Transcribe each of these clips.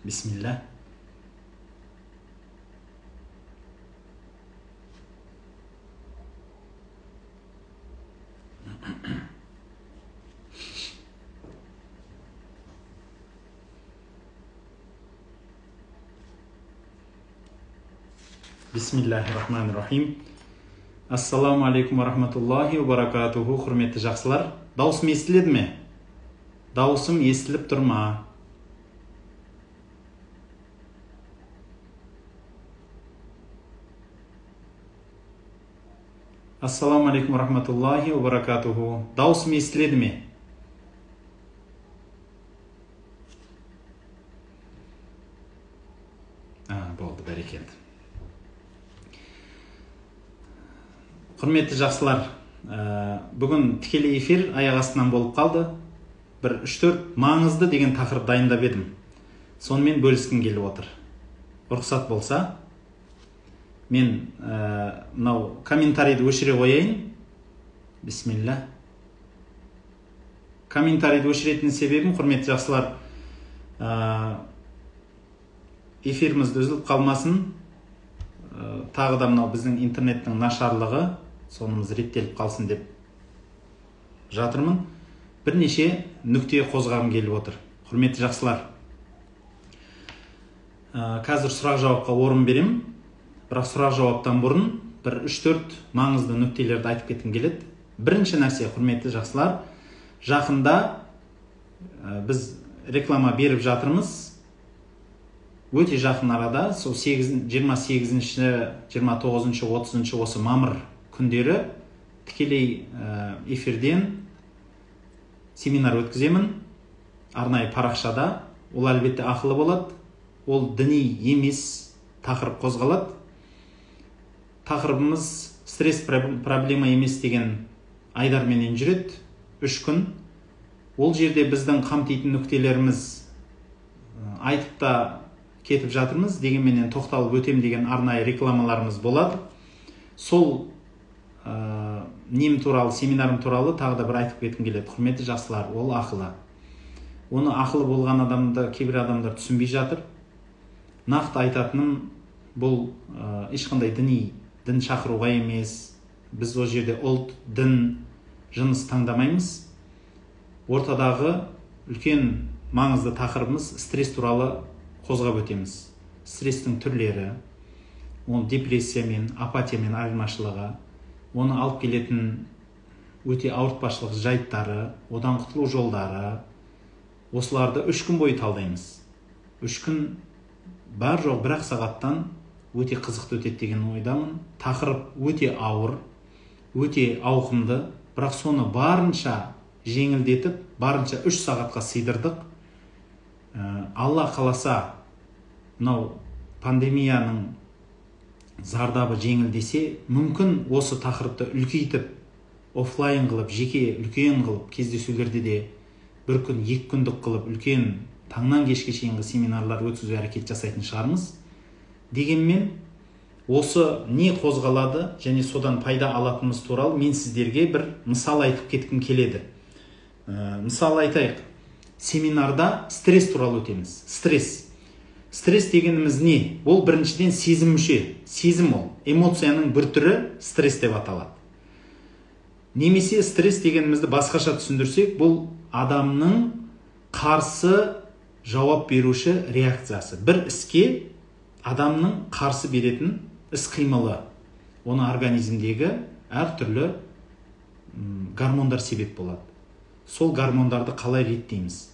Бисмилля. Бисмиллахи-рахмани-рахим. Ассаламу алейкум рахматуллахи ва баракатуху. Құрметті жақсылар, дауысым естіледі ме? Дауысым естіліп тұр ма? Ассаламу алейкум рахматуллахи ва баракатуху. Дауысым естіледі ме? Болды, бәрекелді. Құрметті жақсылар, бүгін тікелей эфир аяқ астынан болып қалды. Бір 3-4 маңызды деген тақырып дайындап едім. Сонымен бөліскім келіп отыр. Рұқсат болса, мен мынау комментарийді өшіре қояйын. Бисмилля. Комментарийді өшіретін себебім, құрметті жақсылар, эфиріміз үзіліп қалмасын. Тағы да мынау біздің интернеттің нашарлығы, сонымыз реттеліп қалсын деп жатырмын. Бірнеше нүкте қозғағым келіп отыр. Құрметті жақсылар, қазір сұрақ жауапқа орын берем. Бірақ сұрақ жауаптан бұрын бір 3-4 маңызды нүктелерді айтып кеткім келеді. Бірінші нәрсе, құрметті жақсылар, жақында біз реклама беріп жатырмыз. Өте жақын арада, сол 28-ші, 29-шы, 30-шы осы мамыр күндері тікелей эфирден семинар өткіземін. Арнайы парақшада. Ол әлбетте ақылы болады. Ол діни емес тақырып қозғалады. Тақырыбымыз стресс проблема емес деген айдарменен жүреді. 3 күн. Ол жерде біздің қамтитын нүктелеріміз айтып та кетіп жатырмыз, дегенменен тоқталып өтем деген арнайы рекламаларымыз болады. Сол нем туралы, семинарым туралы тағы да бір айтып кеткім келеді. Құрметті жақсылар, ол ақылы. Оны ақылы болған адамды кейбір адамдар түсінбей жатыр. Нақты айтатыным, бұл ешқандай діни, дін шақыруға емес. Біз ол жерде ұлт, дін, жыныс таңдамаймыз. Ортадағы үлкен маңызды тақырыбымыз стресс туралы қозғап өтеміз. Стресстің түрлері, ол депрессиямен, апатиямен айырмашылығы, оны алып келетін өте ауыртпашылық жайттары, одан құтылу жолдары, осыларды 3 күн бойы талдаймыз. 3 күн бар жоқ бір-ақ сағаттан өте қызықты өтеді деген ойдамын. Тақырып өте ауыр, өте ауқымды, бірақ соны барынша жеңілдетіп, барынша 3 сағатқа сыйдырдық. Алла қаласа, мынау пандемияның зардабы жеңілдесе, мүмкін осы тақырыпты үлкейтіп, офлайн қылып, жеке үлкен қылып, кездесулерде де бір күн, 2 күндік қылып, үлкен таңнан кешке шейінгі семинарлар өткізу әрекет жасайтын шығармыз. Дегенмен, осы не қозғалады және содан пайда алатынымыз туралы мен сіздерге бір мысал айтып кеткім келеді. Мысал айтайық. Семинарда стресс туралы өтеміз. Стресс. Стресс дегеніміз не? Ол біріншіден сезім мүше. Сезім ол. Эмоцияның бір түрі стресс деп аталады. Немесе стресс дегенімізді басқаша түсіндірсек, бұл адамның қарсы жауап беруші реакциясы. Бір іске адамның қарсы беретін іс-қимылы. Оны организмдегі әртүрлі гормондар себеп болады. Сол гормондарды қалай реттейміз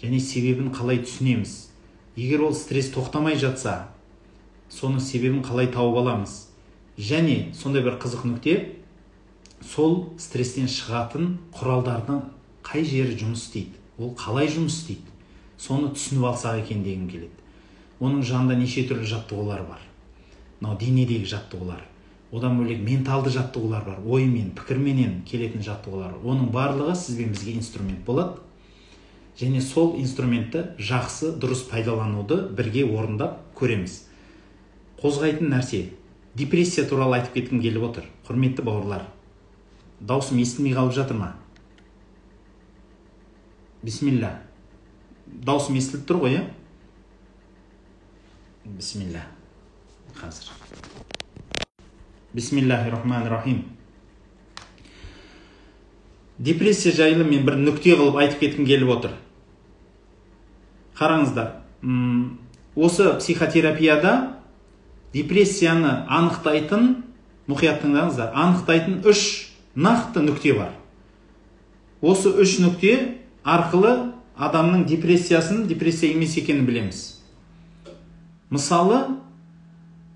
және себебін қалай түсінеміз? Егер ол стресс тоқтамай жатса, соның себебін қалай тауып аламыз? Және сондай бір қызық нүкте, сол стресстен шығатын құралдардың қай жері жұмыс істейді, ол қалай жұмыс істейді, соны түсініп алсақ екен дегім келеді. Оның жанында неше түрлі жаттығулар бар. Мынау денедегі жаттығулар, одан бөлек менталды жаттығулар бар, оймен, пікірменен келетін жаттығулар. Оның барлығы сіз бен бізге инструмент болады. Және сол инструментті жақсы, дұрыс пайдалануды бірге орындап көреміз. Қозғайтын нәрсе, депрессия туралы айтып кеткім келіп отыр. Құрметті бауырлар, даусым естілмей қалып жатыр ма? Бисмилля. Даусым естіліп тұр ғой, иә? Бисмилля. Қазір. Бисмиллахи-рахмани-рахим. Депрессия жайлы мен бір нүкте қылып айтып кеткім келіп отыр. Қараңыздар, осы психотерапияда депрессияны анықтайтын, мұқият тыңдаңыздар, анықтайтын үш нақты нүкте бар. Осы үш нүкте арқылы адамның депрессиясын, депрессия емес екенін білеміз. Мысалы,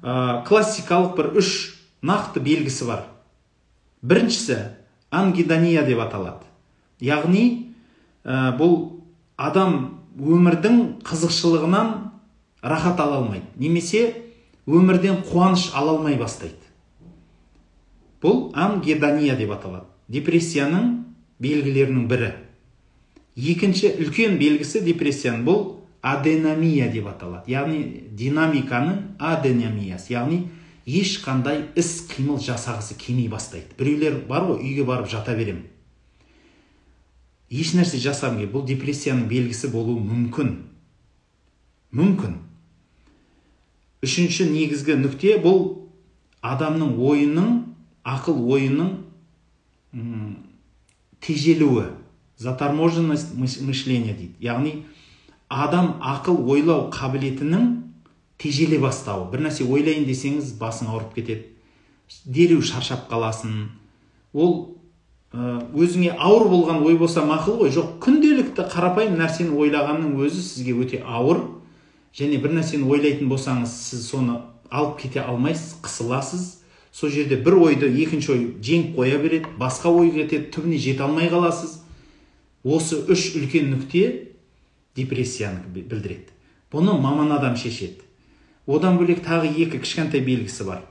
классикалық бір үш нақты белгісі бар. Біріншісі ангедония деп аталады. Яғни, бұл адам өмірдің қызықшылығынан рахат ала алмайды, немесе өмірден қуаныш ала алмай бастайды. Бұл ангедония деп аталады. Депрессияның белгілерінің бірі. Екінші үлкен белгісі депрессияның бұл аденомия деп аталады. Яғни динамиканың аденомиясы, яғни ешқандай іс қимыл жасағысы келмей бастайды. Біреулер бар ғой, үйге барып жата берем. Еш нәрсе жасағым келмейді. Бұл депрессияның белгісі болуы мүмкін. Мүмкін. Үшінші негізгі нүкте бұл адамның ойының, ақыл ойының тежелуі, заторможенность мышления дейді. Яғни адам ақыл ойлау қабілетінің тежеле бастауы. Бір нәрсе ойлайын десеңіз, басың ауырып кетеді, дереу шаршап қаласың. Ол өзіңе ауыр болған ой болса мақұл ғой, жоқ, күнделікті қарапайым нәрсені ойлағанның өзі сізге өте ауыр. Және бір нәрсені ойлайтын болсаңыз, сіз соны алып кете алмайсыз, қысыласыз. Сол жерде бір ойды екінші ой жеңіп қоя береді, басқа ой кетеді, түбіне жете алмай қаласыз. Осы үш үлкен нүкте депрессияны білдіреді. Бұны маман адам шешеді. Одан бөлек тағы екі кішкентай белгісі бар.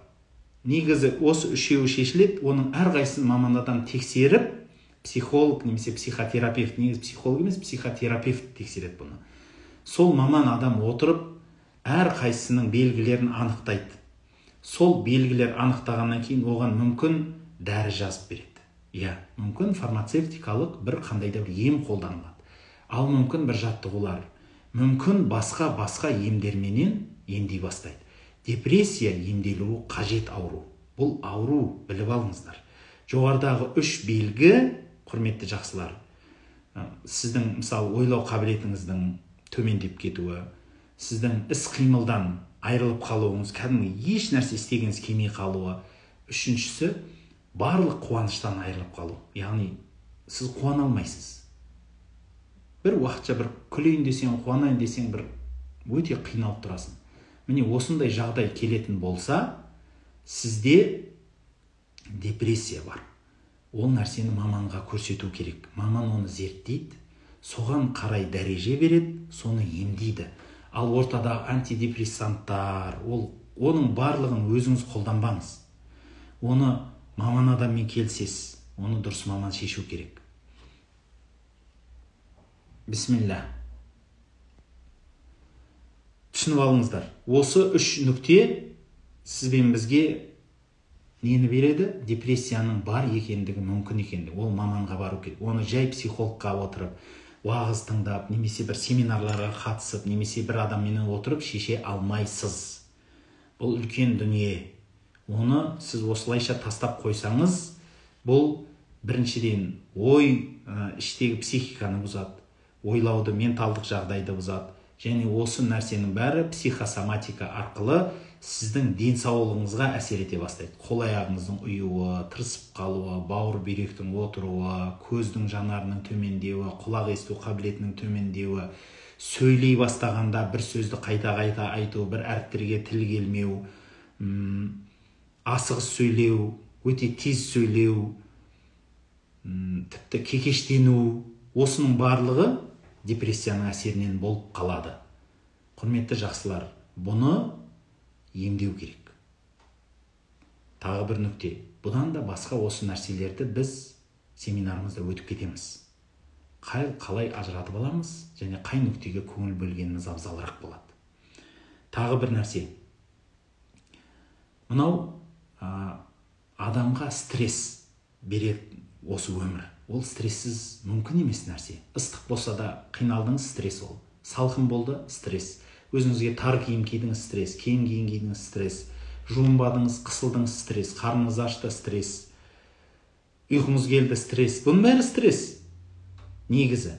Негізі осы үшеуі шешіледі, оның әрқайсысын маман адам тексеріп, психолог немесе психотерапевт, негізі психолог емес, психотерапевт тексереді бұны. Сол маман адам отырып, әрқайсысының белгілерін анықтайды. Сол белгілер анықтағаннан кейін оған мүмкін дәрі жазып береді. Иә, мүмкін фармацевтикалық бір қандай да бір ем қолданылады. Ал мүмкін бір жаттығулар, мүмкін басқа-басқа емдерменен емдей бастайды. Депрессия емделуі қажет ауру. Бұл ауру, біліп алыңыздар. Жоғарыдағы үш белгі, құрметті жақсылар, сіздің мысалы ойлау қабілетіңіздің төмендеп кетуі, сіздің іс қимылдан айырылып қалуыңыз, кәдімгі еш нәрсе істегіңіз келмей қалуы. Үшіншісі, барлық қуаныштан айырылып қалу. Яғни сіз қуана алмайсыз. Бір уақытша бір күлейін десең, қуанайын десең, бір өте қиналып тұрасың. Міне осындай жағдай келетін болса, сізде депрессия бар. Ол нәрсені маманға көрсету керек. Маман оны зерттейді, соған қарай дәреже береді, соны емдейді. Ал ортадағы антидепрессанттар, оның барлығын өзіңіз қолданбаңыз. Оны маман адаммен келісесіз, оны дұрыс маман шешу керек. Бисмилля. Түсініп алыңыздар. Осы үш нүкте сіз бен бізге нені береді? Депрессияның бар екендігі мүмкін екендігі. Ол маманға бару керек. Оны жай психологқа отырып, уағыз тыңдап, немесе бір семинарларға қатысып, немесе бір адамменен отырып шеше алмайсыз. Бұл үлкен дүние. Оны сіз осылайша тастап қойсаңыз, бұл біріншіден ой, іштегі психиканы бұзады, ойлауды, менталдық жағдайды бұзады. Және осы нәрсенің бәрі психосоматика арқылы сіздің денсаулығыңызға әсер ете бастайды. Қол аяғыңыздың ұюы, тырысып қалуы, бауыр бүйректің отыруы, көздің жанарының төмендеуі, құлақ есту қабілетінің төмендеуі, сөйлей бастағанда бір сөзді қайта-қайта айту, бір әріптерге тіл келмеу, асығыс сөйлеу, өте тез сөйлеу, тіпті кекештену, осының барлығы депрессияның әсерінен болып қалады. Құрметті жақсылар, бұны емдеу керек. Тағы бір нүкте. Бұдан да басқа осы нәрселерді біз семинарымызда өтіп кетеміз. Қалай ажыратып аламыз және қай нүктеге көңіл бөлгеніміз абзалырақ болады. Тағы бір нәрсе. Мынау адамға стресс береді осы өмір. Ол стрессіз мүмкін емес нәрсе. Ыстық болса да қиналдыңыз, стресс ол. Салқын болды, стресс. Өзіңізге тар киім кидіңіз, стресс, кең киім кидіңіз, стресс, жуынбадыңыз, қысылдыңыз, стресс, қарныңыз ашты, стресс, ұйқыңыз келді, стресс. Бұның бәрі стресс. Негізі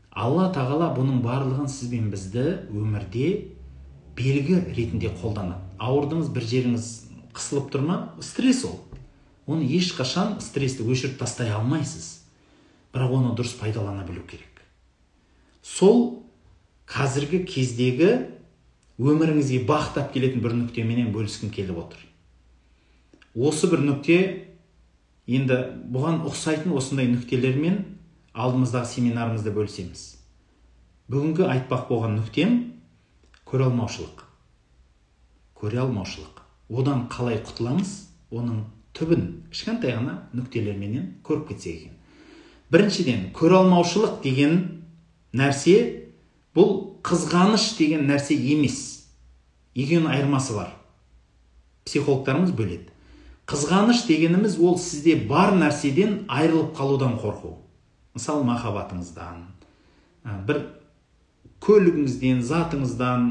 Алла тағала бұның барлығын сіз бен бізді өмірде белгі ретінде қолданады. Ауырдыңыз, бір жеріңіз қысылып тұр ма? Стресс ол. Оны ешқашан стрессті өшіріп тастай алмайсыз. Бірақ оны дұрыс пайдалана білу керек. Сол қазіргі кездегі өміріңізге бақыт алып келетін бір нүктеменен бөліскім келіп отыр. Осы бір нүкте, енді бұған ұқсайтын осындай нүктелермен алдымыздағы семинарымызда бөлісеміз. Бүгінгі айтпақ болған нүктем көре алмаушылық. Көре алмаушылық. Одан қалай құтыламыз? Оның түбін кішкентай ғана нүктелерменен көріп кетсек екен. Біріншіден, көре алмаушылық деген нәрсе бұл қызғаныш деген нәрсе емес. Екеуінің айырмасы бар. Психологтарымыз бөледі. Қызғаныш дегеніміз ол сізде бар нәрседен айырылып қалудан қорқу. Мысалы, махаббатыңыздан, бір көлігіңізден, затыңыздан,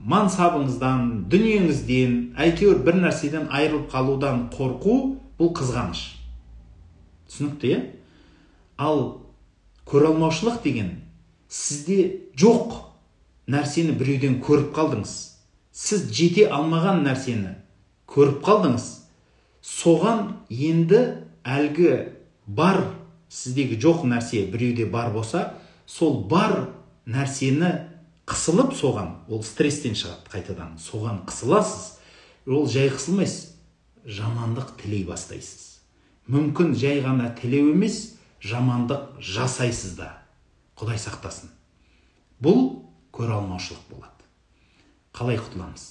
мансабыңыздан, дүниеңізден, әйтеуір бір нәрседен айырылып қалудан қорқу, бұл қызғаныш. Түсінікті, иә? Ал көре алмаушылық деген сізде жоқ нәрсені біреуден көріп қалдыңыз. Сіз жете алмаған нәрсені көріп қалдыңыз. Соған енді әлгі бар, сіздегі жоқ нәрсе біреуде бар болса, сол бар нәрсені қысылып соған, ол стресстен шығады қайтадан. Соған қысыласыз, ол жай қысылмайсыз, жамандық тілей бастайсыз. Мүмкін жай ғана тілеу емес, жамандық жасайсыз да. Құдай сақтасын. Бұл көре алмаушылық болады. Қалай құтыламыз?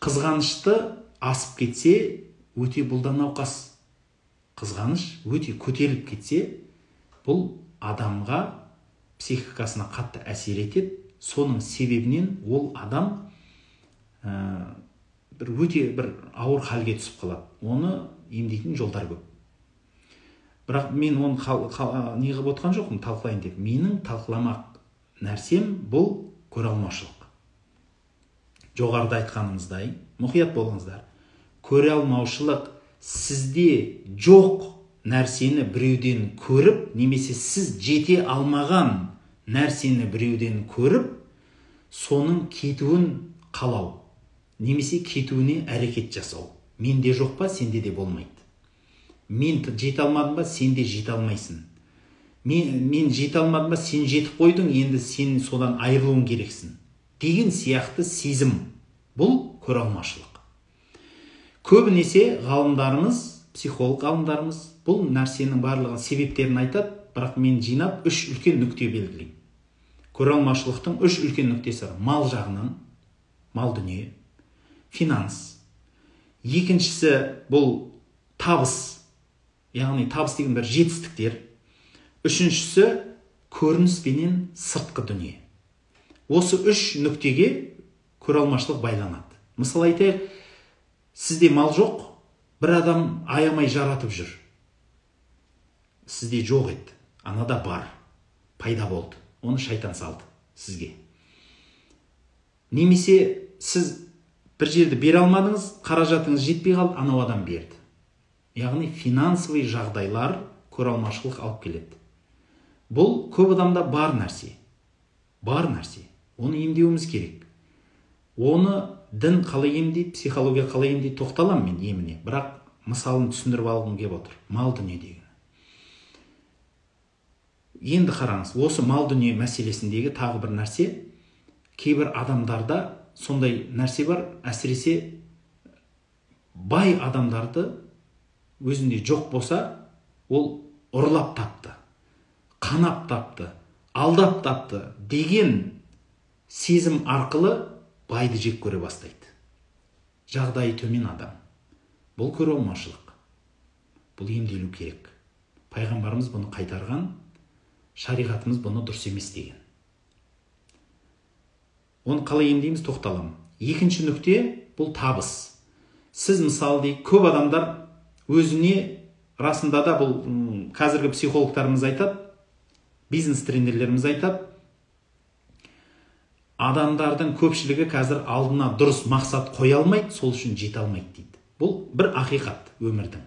Қызғанышты асып кетсе, өте бұл да науқас. Қызғаныш өте көтеріліп кетсе, бұл адамға психикасына қатты әсер етеді. Соның себебінен ол адам бір өте бір ауыр халге түсіп қалады. Оны емдейтін жолдар көп. Бірақ мен оны не қылып отқан жоқпын, талқылайын деп. Менің талқыламақ нәрсем бұл көре алмаушылық. Жоғарыда айтқанымыздай, мұқият болыңыздар. Көре алмаушылық сізде жоқ нәрсені біреуден көріп, немесе сіз жете алмаған нәрсені біреуден көріп, соның кетуін қалау, немесе кетуіне әрекет жасау. Менде жоқ па, сенде де болмайды. Мен жете алмадым ба, сен де жете алмайсың. Мен жете алмадым ба, сен жетіп қойдың, енді сен содан айырылуың керексің. Деген сияқты сезім. Бұл көре алмаушылық. Көбінесе ғалымдарымыз, психолог ғалымдарымыз бұл нәрсенің барлығын себептерін айтады, бірақ мен жинап үш үлкен нүкте белгілеймін. Көре алмаушылықтың үш үлкен нүктесі бар. Мал жағынан, мал дүние, финанс. Екіншісі бұл табыс, яғни табыс деген бір жетістіктер. Үшіншісі көрініс пенен сыртқы дүние. Осы үш нүктеге көре алмаушылық байланады. Мысал айтайық, сізде мал жоқ, бір адам аямай жаратып жүр. Сізде жоқ еді, анада бар, пайда болды. Оны шайтан салды сізге. Немесе сіз бір жерді бере алмадыңыз, қаражатыңыз жетпей қалды, анау адам берді. Яғни финансовый жағдайлар көре алмаушылық алып келеді. Бұл көп адамда бар нәрсе. Бар нәрсе. Оны емдеуіміз керек. Оны дін қалай емдейді, психология қалай емдейді, тоқталамын мен еміне. Бірақ мысалын түсіндіріп алғым келіп отыр. Мал дүние дегені. Енді қараңыз, осы мал дүние мәселесіндегі тағы бір нәрсе, кейбір адамдарда сондай нәрсе бар, әсіресе бай адамдарды өзінде жоқ болса, ол ұрлап тапты, қанап тапты, алдап тапты деген сезім арқылы байды жек көре бастайды. Жағдайы төмен адам. Бұл көре алмаушылық. Бұл емделу керек. Пайғамбарымыз бұны қайтарған, шариғатымыз бұны дұрыс емес деген. Оны қалай емдейміз, тоқталамын. Екінші нүкте бұл табыс. Сіз мысалы дейік, көп адамдар өзіне расында да бұл қазіргі психологтарымыз айтады, бизнес тренерлеріміз айтады, Адамдардың көпшілігі қазір алдына дұрыс мақсат қоя алмайды, сол үшін жете алмайды дейді. Бұл бір ақиқат өмірдің.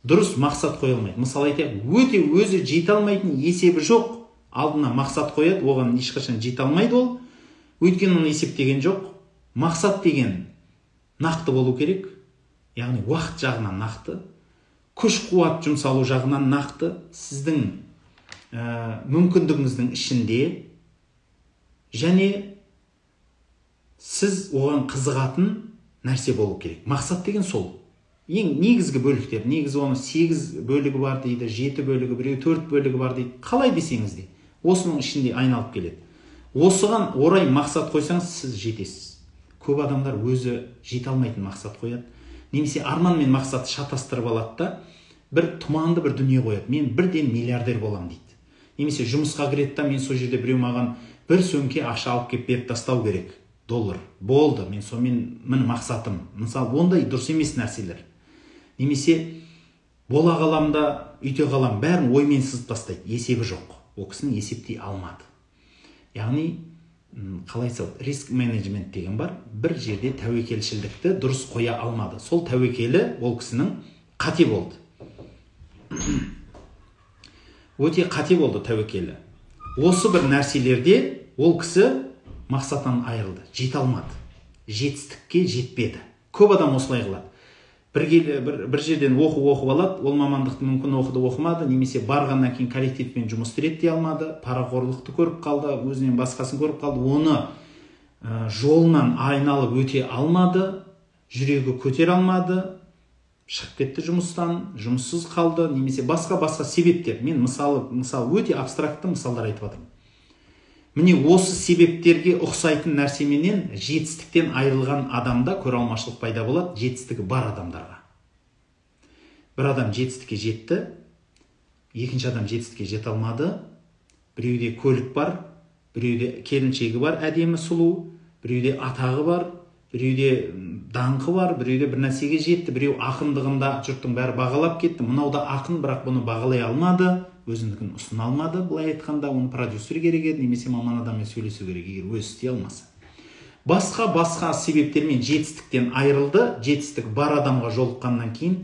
Дұрыс мақсат қоя алмайды. Мысалы айтайық, өте өзі жете алмайтын есебі жоқ, алдына мақсат қояды, оған ешқашан жете алмайды ол. Өйткені оны есептеген жоқ. Мақсат деген нақты болу керек, яғни уақыт жағынан нақты, күш қуат жұмсалу жағынан нақты, сіздің мүмкіндігіңіздің ішінде және сіз оған қызығатын нәрсе болу керек. Мақсат деген сол. Ең негізгі бөліктер, негізі оның 8 бөлігі бар дейді, 7 бөлігі, біреу 4 бөлігі бар дейді. Қалай десеңіз де, осының ішінде айналып келеді. Осыған орай мақсат қойсаңыз, сіз жетесіз. Көп адамдар өзі жете алмайтын мақсат қояды. Немесе арман мен мақсатты шатастырып алады да, бір тұманды бір дүние қояды. Мен бірден миллиардер болам дейді. Немесе жұмысқа кіреді да, мен сол жерде біреу маған бір сөмке ақша алып келіп беріп тастау керек, доллар. Болды, мен сонымен міне мақсатым. Мысалы, ондай дұрыс емес нәрселер. Немесе бола қалам да, үйте қалам, бәрін оймен сызып тастайды, есебі жоқ. Ол кісінің есептей алмады. Яғни, қалай айтсам, риск менеджмент деген бар, бір жерде тәуекелшілдікті дұрыс қоя алмады. Сол тәуекелі ол кісінің қате болды. Өте қате болды тәуекелі. Осы бір нәрселерде ол кісі мақсаттан айырылды, жете алмады, жетістікке жетпеді. Көп адам осылай қылады. Бір жерден оқу оқып алады, ол мамандықты мүмкін оқыды, оқымады, немесе барғаннан кейін коллективпен жұмыс реттей алмады, парақорлықты көріп қалды, өзінен басқасын көріп қалды, оны жолынан айналып өте алмады, жүрегі көтере алмады, шығып кетті жұмыстан, жұмыссыз қалды, немесе басқа-басқа себептер. Мен мысалы өте абстрактты мысалдар айтып жатырмын. Міне осы себептерге ұқсайтын нәрсеменен жетістіктен айырылған адамда көре алмаушылық пайда болады, жетістігі бар адамдарға. Бір адам жетістікке жетті, екінші адам жетістікке жете алмады. Біреуде көлік бар, біреуде келіншегі бар, әдемі сұлу, біреуде атағы бар, біреуде даңқы бар, біреуде бір нәрсеге жетті, біреу ақындығында жұрттың бәрі бағалап кетті. Мынау да ақын, бірақ бұны бағалай алмады, өзінікін ұсына алмады. Былай айтқанда, оны продюсер керек еді, немесе маман адаммен сөйлесу керек, егер өзі істей алмаса. Басқа-басқа себептермен жетістіктен айырылды. Жетістік бар адамға жолыққаннан кейін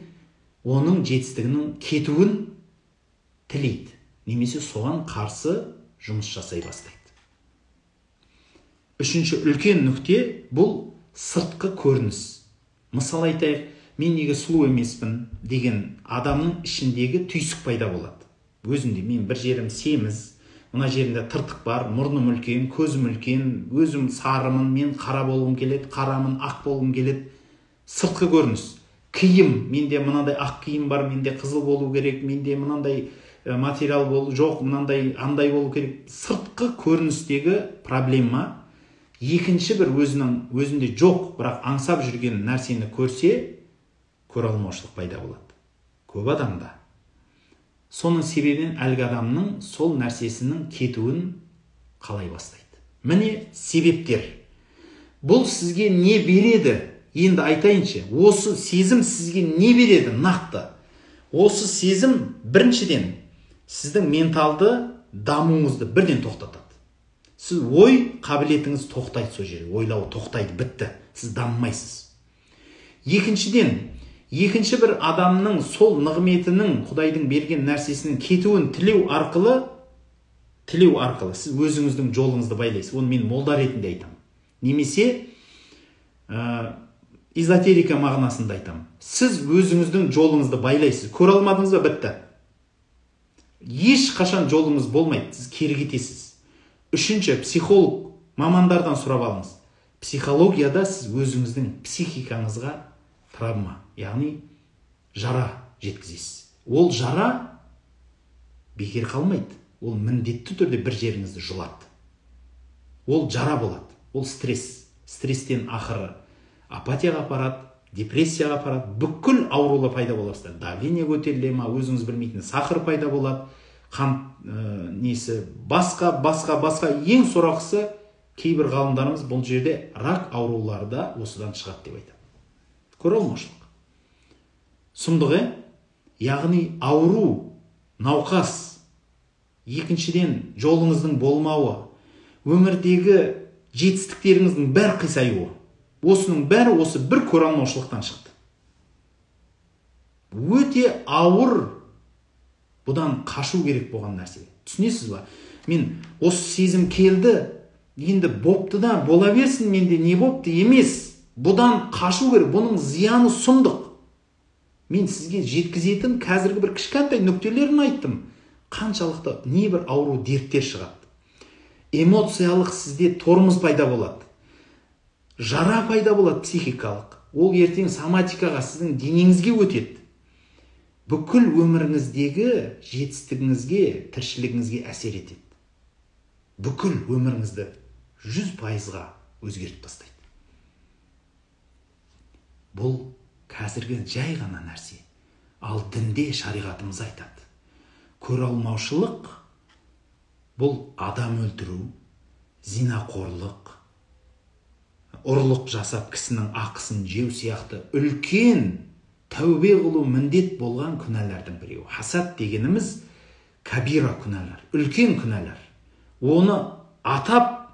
оның жетістігінің кетуін тілейді, немесе соған қарсы жұмыс жасай бастайды. Үшінші үлкен нүкте бұл сыртқы көрініс. Мысал айтайық, мен неге сұлу емеспін деген адамның ішіндегі түйсік пайда болады. Өзімде мен бір жерім семіз, мына жерімде тыртық бар, мұрным үлкен, көзім үлкен, өзім сарымын, мен қара болғым келеді, қарамын, ақ болғым келеді. Сыртқы көрініс. Киім, менде мынандай ақ киім бар, менде қызыл болу керек, менде мынандай материал болу жоқ, мынандай андай болу керек. Сыртқы көріністегі проблема. Екінші бір өзінің өзінде жоқ, бірақ аңсап жүрген нәрсені көрсе, көре алмаушылық пайда болады. Көп адамда. Соның себебінен әлгі адамның сол нәрсесінің кетуін қалай бастайды. Міне себептер. Бұл сізге не береді? Енді айтайыншы, осы сезім сізге не береді нақты? Осы сезім біріншіден сіздің менталды дамуыңызды бірден тоқтатады. Сіз ой қабілетіңіз тоқтайды сол жерде, ойлау тоқтайды, бітті. Сіз дамымайсыз. Екіншіден, екінші бір адамның сол нығметінің, Құдайдың берген нәрсесінің кетуін тілеу арқылы сіз өзіңіздің жолыңызды байлайсыз. Оны мен молда ретінде айтамын. Немесе эзотерика мағынасында айтамын. Сіз өзіңіздің жолыңызды байлайсыз. Көре алмадыңыз ба, бітті. Ешқашан жолыңыз болмайды, сіз кері кетесіз. Үшінші, психолог мамандардан сұрап алыңыз. Психологияда сіз өзіңіздің психикаңызға травма, яғни жара жеткізесіз. Ол жара бекер қалмайды. Ол міндетті түрде бір жеріңізді жұлады. Ол жара болады. Ол стресс. Стресстен ақыры апатияға апарады, депрессияға апарады, бүкіл аурулар пайда бола бастайды. Давление көтеріле ма, өзіңіз білмейтін сахар пайда болады, қант несі, басқа. Ең сорақысы, кейбір ғалымдарымыз бұл жерде рак аурулары да осыдан шығады деп айтады. Көре алмаушылық. Сұмдық, яғни ауру, науқас, екіншіден жолыңыздың болмауы, өмірдегі Жетістіктеріңіздің бәрі қисаюы. Осының бәрі осы бір көре алмаушылықтан шықты. Өте ауыр, бұдан қашу керек болған нәрсе. Түсінесіз ба? Мен осы сезім келді, енді бопты да, бола берсін, менде не бопты емес. Бұдан қашу керек, бұның зияны сұмдық. Мен сізге жеткізетін қазіргі бір кішкентай нүктелерін айттым. Қаншалықты небір ауру дерттер шығады. Эмоциялық сізде тормоз пайда болады. Жара пайда болады психикалық. Ол ертең соматикаға, сіздің денеңізге өтеді. Бүкіл өміріңіздегі жетістігіңізге, тіршілігіңізге әсер етеді. Бүкіл өміріңізді 100%-ға өзгертіп тастайды. Бұл қазіргі жай ғана нәрсе. Ал дінде шариғатымыз айтады. Көре алмаушылық бұл адам өлтіру, зинақорлық, ұрлық жасап кісінің ақысын жеу сияқты үлкен тәубе қылу міндет болған күнәлардың біреуі. Хасад дегеніміз кабира күнәлар, үлкен күнәлар. Оны атап,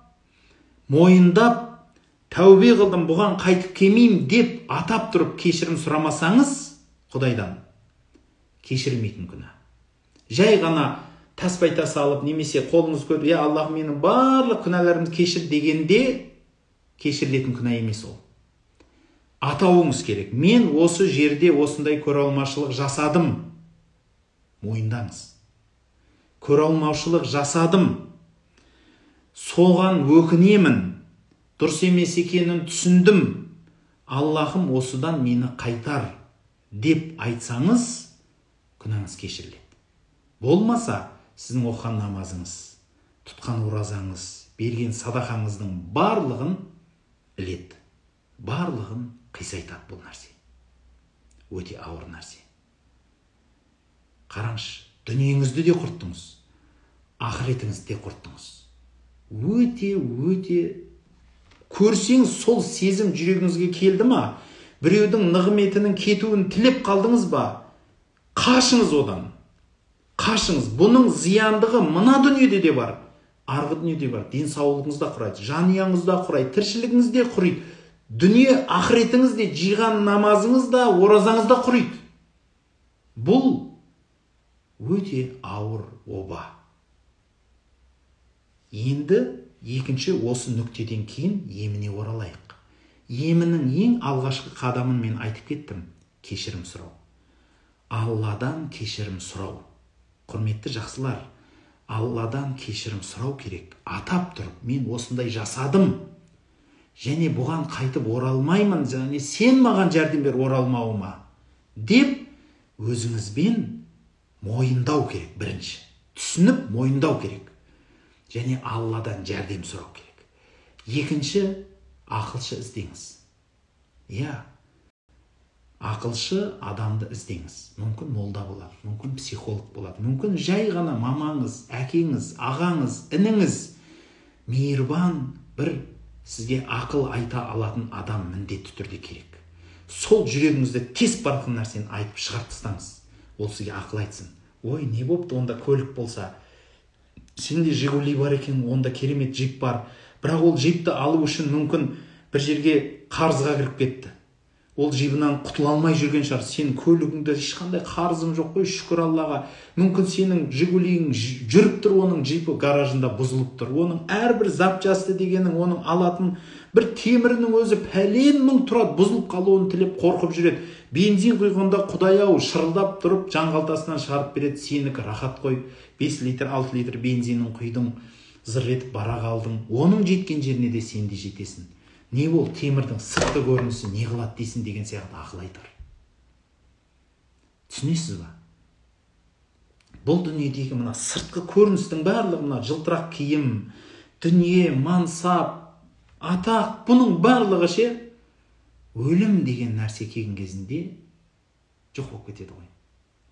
мойындап, тәубе қылдым, бұған қайтып келмеймін деп атап тұрып кешірім сұрамасаңыз, Құдайдан кешірілмейтін күнә. Жай ғана таспай тас алып, немесе қолыңыз көтеріп, «Я Аллах, менің барлық күнәларымды кешір» дегенде кешірілетін күнә емес ол. Атауыңыз керек. Мен осы жерде осындай көре алмаушылық жасадым. Мойындаңыз. Көре алмаушылық жасадым. Соған өкінемін. Дұрыс емес екенін түсіндім. Аллахым, осыдан мені қайтар деп айтсаңыз, күнәңіз кешіріледі. Болмаса, сіздің оқыған намазыңыз, тұтқан оразаңыз, берген садақаңыздың барлығын іледі. Барлығын қисайтады бұл нәрсе. Өте ауыр нәрсе. Қараңызшы, дүниеңізді де құрттыңыз, ақыретіңізді де құрттыңыз. Өте, өте көрсең сол сезім жүрегіңізге келді ма? Біреудің нығметінің кетуін тілеп қалдыңыз ба? Қашыңыз одан. Қашыңыз. Бұның зияндығы мына дүниеде де бар, арғы дүниеде бар. Денсаулығыңыз да құрайды, жанұяңыз да құрайды, тіршілігіңіз де құриды. Дүние ақыретіңіз де, жиған намазыңыз да, оразаңыз да құриды. Бұл өте ауыр оба. Енді екінші осы нүктеден кейін еміне оралайық. Емінің ең алғашқы қадамын мен айтып кеттім. Кешірім сұрау. Алладан кешірім сұрау. Құрметті жақсылар, Алладан кешірім сұрау керек. Атап тұрып, мен осындай жасадым. Және бұған қайтып оралмаймын, және сен маған жәрдем бер оралмауыма деп өзіңізбен мойындау керек бірінші. Түсініп мойындау керек. Және Алладан жәрдем сұрау керек. Екінші, ақылшы іздеңіз. Иә, ақылшы адамды іздеңіз. Мүмкін молда болады, мүмкін психолог болады, мүмкін жай ғана мамаңыз, әкеңіз, ағаңыз, ініңіз, мейірбан бір сізге ақыл айта алатын адам міндетті түрде керек. Сол жүрегіңізді тесіп бара жатқан нәрсені айтып шығарып тастаңыз. Ол сізге ақыл айтсын. Ой, не бопты онда көлік болса? Сенде Жигули бар екен, онда керемет джип бар. Бірақ ол джипті алу үшін мүмкін бір жерге қарызға кіріп кетті. Ол джибынан құтыла алмай жүрген шығар. Сен көлігіңде ешқандай қарызың жоқ қой, шүкір Аллаға. Мүмкін сенің Жигулиің жүріп тұр, оның джипі гаражында бұзылып тұр. Оның әрбір запчасты дегенің, оның алатын бір темірінің өзі пәлен мың тұрады, бұзылып қалуын тілеп қорқып жүреді. Бензин құйғанда құдай-ау шырылдап тұрып жан қалтасынан шығарып береді. Сенікі рахат қой, 5 литр, 6 литр бензинін құйдың, зыр етіп бара қалдың. Оның жеткен жеріне де сен де жетесің. Не ол темірдің сыртқы көрінісі не қылады дейсің деген сияқты ақыл айтар. Түсінесіз ба? Бұл дүниедегі мына сыртқы көріністің барлығы, мына жылтырақ киім, дүние, мансап, атақ, бұның барлығы ше өлім деген нәрсе келген кезінде жоқ болып кетеді ғой.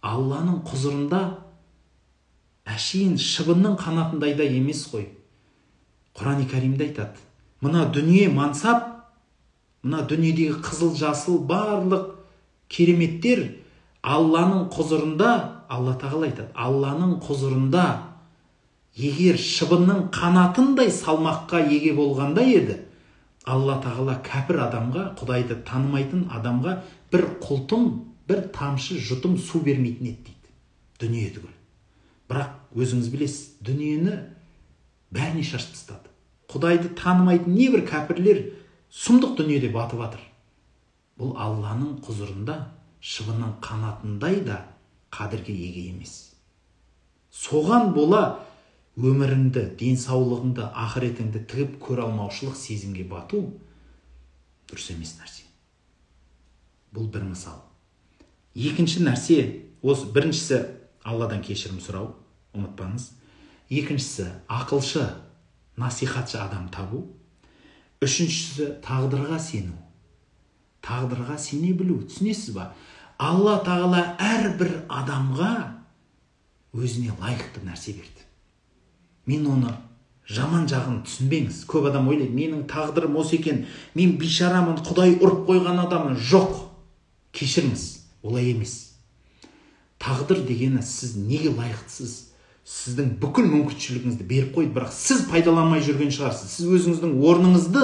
Алланың құзырында әшейін шыбынның қанатындай да емес қой. Құран-и Кәрімде айтады. Мына дүние мансап, мына дүниедегі қызыл жасыл барлық кереметтер Алланың құзырында, Алла тағала айтады, Алланың құзырында Егер шыбынның қанатындай салмаққа еге болғанда еді, Алла тағала кәпір адамға, Құдайды танымайтын адамға бір құлтым, бір тамшы жұтым су бермейтін еді дейді. Дүние түгіл. Бірақ өзіңіз білесіз, дүниені бәріне шашып тастады. Құдайды танымайтын небір кәпірлер сұмдық дүниеде батып жатыр. Бұл Алланың құзырында шыбынның қанатындай да қадірге еге емес. Соған бола өміріңді, денсаулығыңды, ақыретіңді тігіп көре алмаушылық сезімге бату дұрыс емес нәрсе. Бұл бір мысал. Екінші нәрсе, осы біріншісі Алладан кешірім сұрау, ұмытпаңыз. Екіншісі ақылшы, насихатшы адам табу. Үшіншісі тағдырға сену. Тағдырға сене білу, түсінесіз ба? Алла тағала әрбір адамға өзіне лайықты нәрсе берді. Мен оны жаман жағын түсінбеңіз. Көп адам ойлайды, менің тағдырым осы екен, мен бейшарамын, Құдай ұрып қойған адаммын. Жоқ, кешіріңіз, олай емес. Тағдыр дегені сіз неге лайықтысыз? Сіздің бүкіл мүмкіншілігіңізді беріп қойды, бірақ сіз пайдаланмай жүрген шығарсыз. Сіз өзіңіздің орныңызды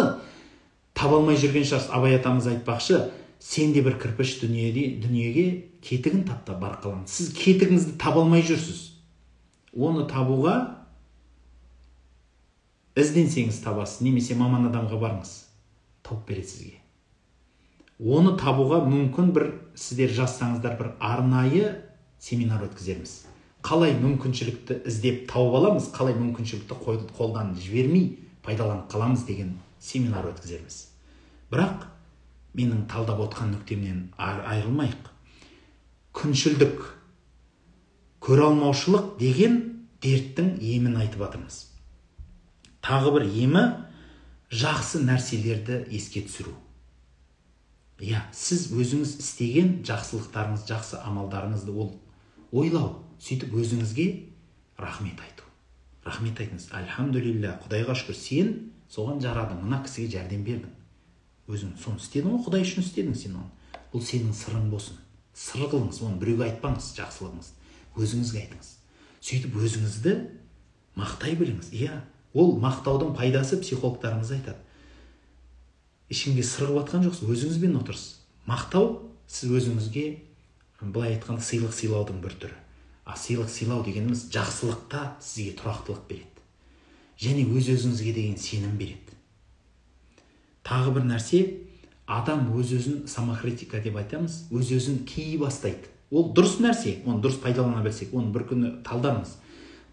таба алмай жүрген шығарсыз. Абай атамыз айтпақшы, сен де бір кірпіш дүниеге кетігін тап та бар қалан. Сіз кетігіңізді таба алмай жүрсіз. Оны табуға ізденсеңіз табасыз, немесе маман адамға барыңыз, тауып береді сізге. Оны табуға мүмкін бір сіздер жазсаңыздар бір арнайы семинар өткізерміз. Қалай мүмкіншілікті іздеп тауып аламыз, қалай мүмкіншілікті қолдан жібермей пайдаланып қаламыз деген семинар өткізерміз. Бірақ менің талдап отқан нүктемнен айырылмайық. Күншілдік, көре алмаушылық деген дерттің емін айтып жатырмыз. Тағы бір емі жақсы нәрселерді еске түсіру. Иә, сіз өзіңіз істеген жақсылықтарыңыз, жақсы амалдарыңызды ол ойлау, сөйтіп өзіңізге рахмет айту. Рахмет айтыңыз. Альхамдулилля, Құдайға шүкір, сен соған жарадың, мына кісіге жәрдем бердің. Өзің соны істедің ғой, Құдай үшін істедің сен оны. Бұл сенің сырың болсын. Сыр қылыңыз, оны біреуге айтпаңыз, жақсылығыңыз. Өзіңізге айтыңыз. Сөйтіп өзіңізді мақтай біліңіз. Иә, ол мақтаудың пайдасы психологтарымыз айтады. Ешкімге сыр қылып жатқан жоқсыз, өзіңізбен отырсыз. Мақтау сіз өзіңізге былай айтқанда сыйлық сыйлаудың бір түрі. А сыйлық сыйлау дегеніміз жақсылықта сізге тұрақтылық береді. Және өз-өзіңізге деген сенім береді. Тағы бір нәрсе, адам өз-өзін самокритика деп айтамыз, өз-өзін кейи бастайды. Ол дұрыс нәрсе, оны дұрыс пайдалана білсек, оны бір күні талдармыз.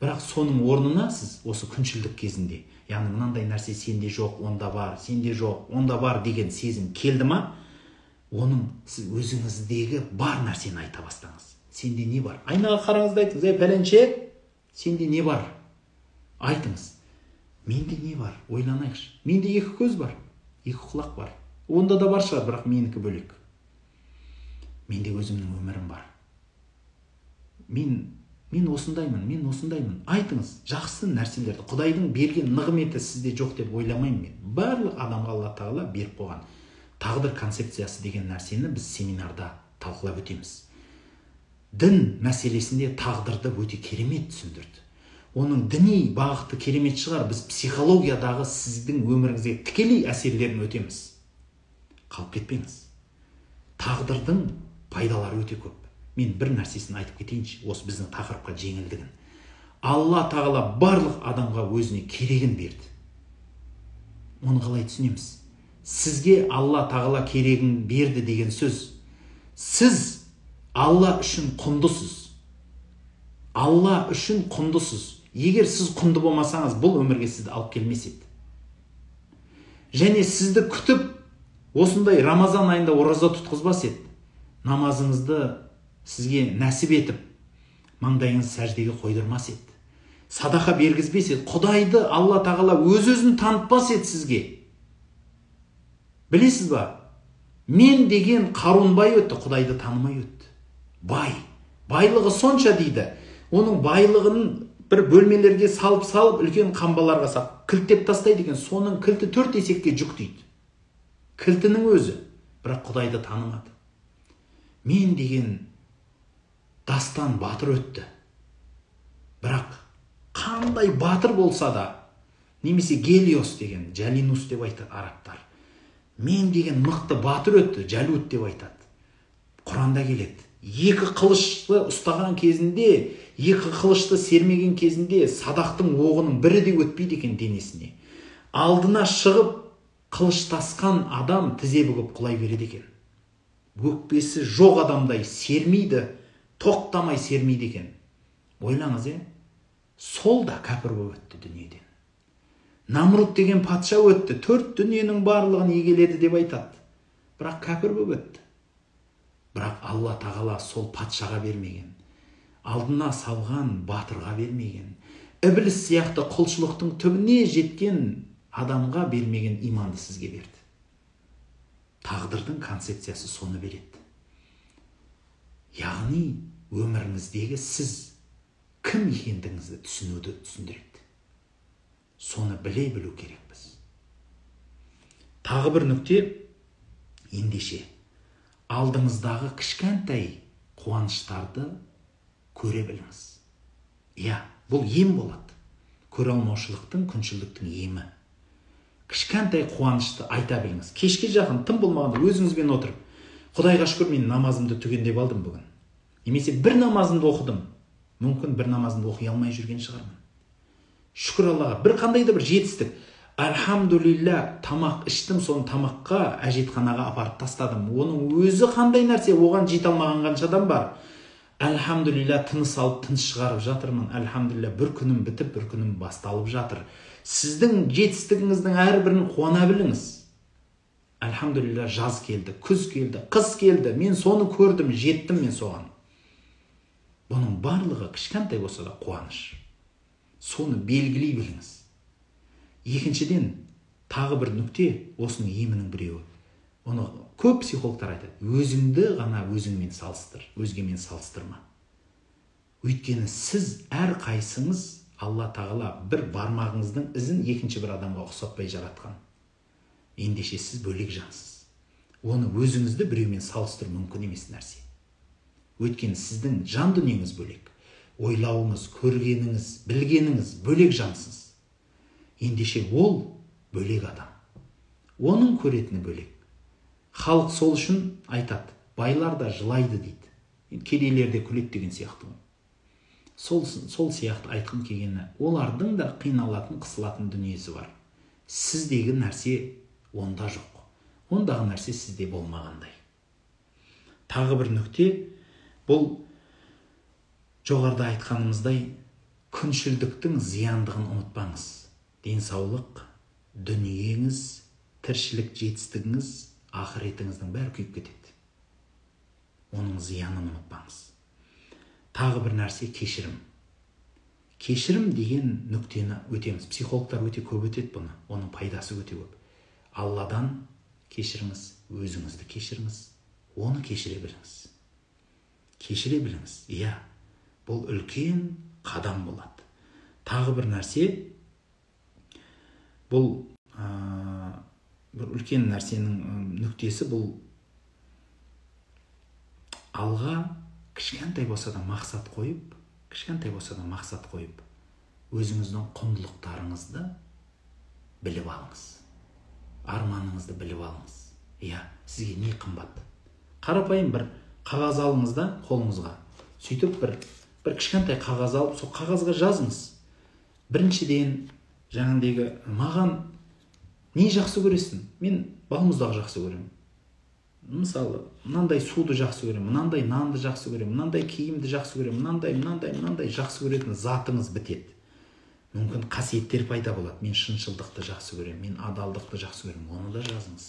Бірақ соның орнына сіз осы күншілдік кезінде, яғни мынандай нәрсе сенде жоқ, онда бар, сенде жоқ, онда бар деген сезім келді ма, оның сіз өзіңіздегі бар нәрсені айта бастаңыз. Сенде не бар? Айнаға қараңыз да айтыңыз, ей пәленше, сенде не бар? Айтыңыз. Менде не бар? Ойланайықшы. Менде екі көз бар, екі құлақ бар. Онда да бар шығар, бірақ менікі бөлек. Менде өзімнің өмірім бар. Мен осындаймын, мен осындаймын. Айтыңыз, жақсы нәрселерді. Құдайдың берген нығметі сізде жоқ деп ойламаймын мен. Барлық адамға Алла тағала беріп қойған. Тағдыр концепциясы деген нәрсені біз семинарда талқылап өтеміз. Дін мәселесінде тағдырды өте керемет түсіндірді. Оның діни бағыты керемет шығар, біз психологиядағы сіздің өміріңізге тікелей әсерлерін өтеміз. Қалып кетпеңіз. Тағдырдың пайдалары өте көп. Мен бір нәрсесін айтып кетейінші, осы біздің тақырыпқа жеңілдігін. Алла тағала барлық адамға өзіне керегін берді. Оны қалай түсінеміз? Сізге Алла тағала керегін берді деген сөз. Сіз Алла үшін құндысыз. Алла үшін құндысыз. Егер сіз құнды болмасаңыз, бұл өмірге сізді алып келмес еді. Және сізді күтіп, осындай Рамазан айында ораза тұтқызбас еді. Намазыңызды сізге нәсіп етіп, маңдайыңызды сәждеге қойдырмас еді. Садақа бергізбес еді. Құдайды Алла тағала өз-өзін танытпас еді сізге. Білесіз ба? Мен деген Қарун бай өтті, Құдайды танымай өтті. Бай. Байлығы сонша дейді. Оның байлығын бір бөлмелерге салып-салып, үлкен қамбаларға салып, кілттеп тастайды екен. Соның кілті 4 есекке жүк дейді. Кілтінің өзі. Бірақ Құдайды танымады. Мен деген дастан батыр өтті. Бірақ Қандай батыр болса да, немесе Гелиос деген, Жалинус деп айтады арабтар. Мен деген мықты батыр өтті, Жалут деп айтады. Құранда келеді. Екі қылышты ұстаған кезінде, екі қылышты сермеген кезінде садақтың оғының бірі де өтпейді екен денесіне. Алдына шығып қылыштасқан адам тізе бүгіп құлай береді екен. Өкпесі жоқ адамдай сермейді, тоқтамай сермейді екен. Ойлаңыз, сол да кәпір болып өтті дүниеден. Намрут деген патша өтті, төрт дүниенің барлығын егеледі деп айтады. Бірақ кәпір болып өтті. Бірақ Алла тағала сол патшаға бермеген, алдына салған батырға бермеген, ібіліс сияқты құлшылықтың түбіне жеткен адамға бермеген иманды сізге берді. Тағдырдың концепциясы соны береді. Яғни өміріңіздегі сіз кім екендігіңізді түсінуді түсіндіреді. Соны біле білу керекпіз. Тағы бір нүкте, ендеше алдыңыздағы кішкентай қуаныштарды көре біліңіз. Иә, бұл ем болады. Көре алмаушылықтың, күншілдіктің емі. Кішкентай қуанышты айта біліңіз. Кешке жақын тым болмағанда өзіңізбен отырып, Құдайға шүкір, мен намазымды түгендеп алдым бүгін. Немесе бір намазымды оқыдым. Мүмкін бір намазымды оқи алмай жүрген шығармын. Шүкір Аллаға, бір қандай да бір жетістік. Альхамдулилля, тамақ іштім, соны тамаққа әжетханаға апарып тастадым. Оның өзі қандай нәрсе, оған жете алмаған қанша адам бар. Альхамдулилля, тыныс алып, тыныс шығарып жатырмын. Альхамдулилля, бір күнім бітіп, бір күнім басталып жатыр. Сіздің жетістігіңіздің әрбірін қуана біліңіз. Альхамдулилля, жаз келді, күз келді, қыс келді. Мен соны көрдім, жеттім мен соған. Бұның барлығы кішкентай болса да қуаныш. Соны белгілей біліңіз. Екіншіден, тағы бір нүкте, осының емінің біреуі. Оны көп психологтар айтады. Өзіңді ғана өзіңмен салыстыр, өзгемен салыстырма. Өйткені сіз әр қайсыңыз Алла тағала бір бармағыңыздың ізін екінші бір адамға ұқсатпай жаратқан. Ендеше сіз бөлек жансыз. Оны өзіңізді біреумен салыстыру мүмкін емес нәрсе. Өйткені сіздің жан дүниеңіз бөлек. Ойлауыңыз, көргеніңіз, білгеніңіз бөлек жансыз. Ендеше ол бөлек адам. Оның көретіні бөлек. Халық сол үшін айтады, байлар да жылайды дейді. Кедейлер де күледі деген сияқты. Сол сияқты айтқым келгені, олардың да қиналатын, қысылатын дүниесі бар. Сіздегі нәрсе онда жоқ. Ондағы нәрсе сізде болмағандай. Тағы бір нүкте, бұл жоғарыда айтқанымыздай күншілдіктің зияндығын ұмытпаңыз. Денсаулық, дүниеңіз, тіршілік жетістігіңіз, ақыретіңіздің бәрі күйіп кетеді. Оның зиянын ұмытпаңыз. Тағы бір нәрсе, кешірім. Кешірім деген нүктені өтеміз. Психологтар өте көп өтеді бұны. Оның пайдасы өте көп. Алладан кешіріңіз, өзіңізді кешіріңіз, оны кешіре біліңіз. Кешіре біліңіз. Иә, бұл үлкен қадам болады. Тағы бір нәрсе, бұл бір үлкен нәрсенің нүктесі, бұл алға кішкентай болса да мақсат қойып, кішкентай болса да мақсат қойып, өзіңіздің құндылықтарыңызды біліп алыңыз. Арманыңызды біліп алыңыз. Иә, сізге не қымбат? Қарапайым бір қағаз алыңыз да қолыңызға. Сөйтіп бір кішкентай қағаз алып, сол қағазға жазыңыз. Біріншіден, жаңағыдегі маған не жақсы көресің? Мен балмұздақ жақсы көремін. Мысалы, мынандай суды жақсы көремін, мынандай нанды жақсы көремін, мынандай киімді жақсы көремін, мынандай, мынандай, мынандай жақсы көретін затыңыз бітеді. Мүмкін қасиеттер пайда болады. Мен шыншылдықты жақсы көремін, мен адалдықты жақсы көремін, оны да жазыңыз.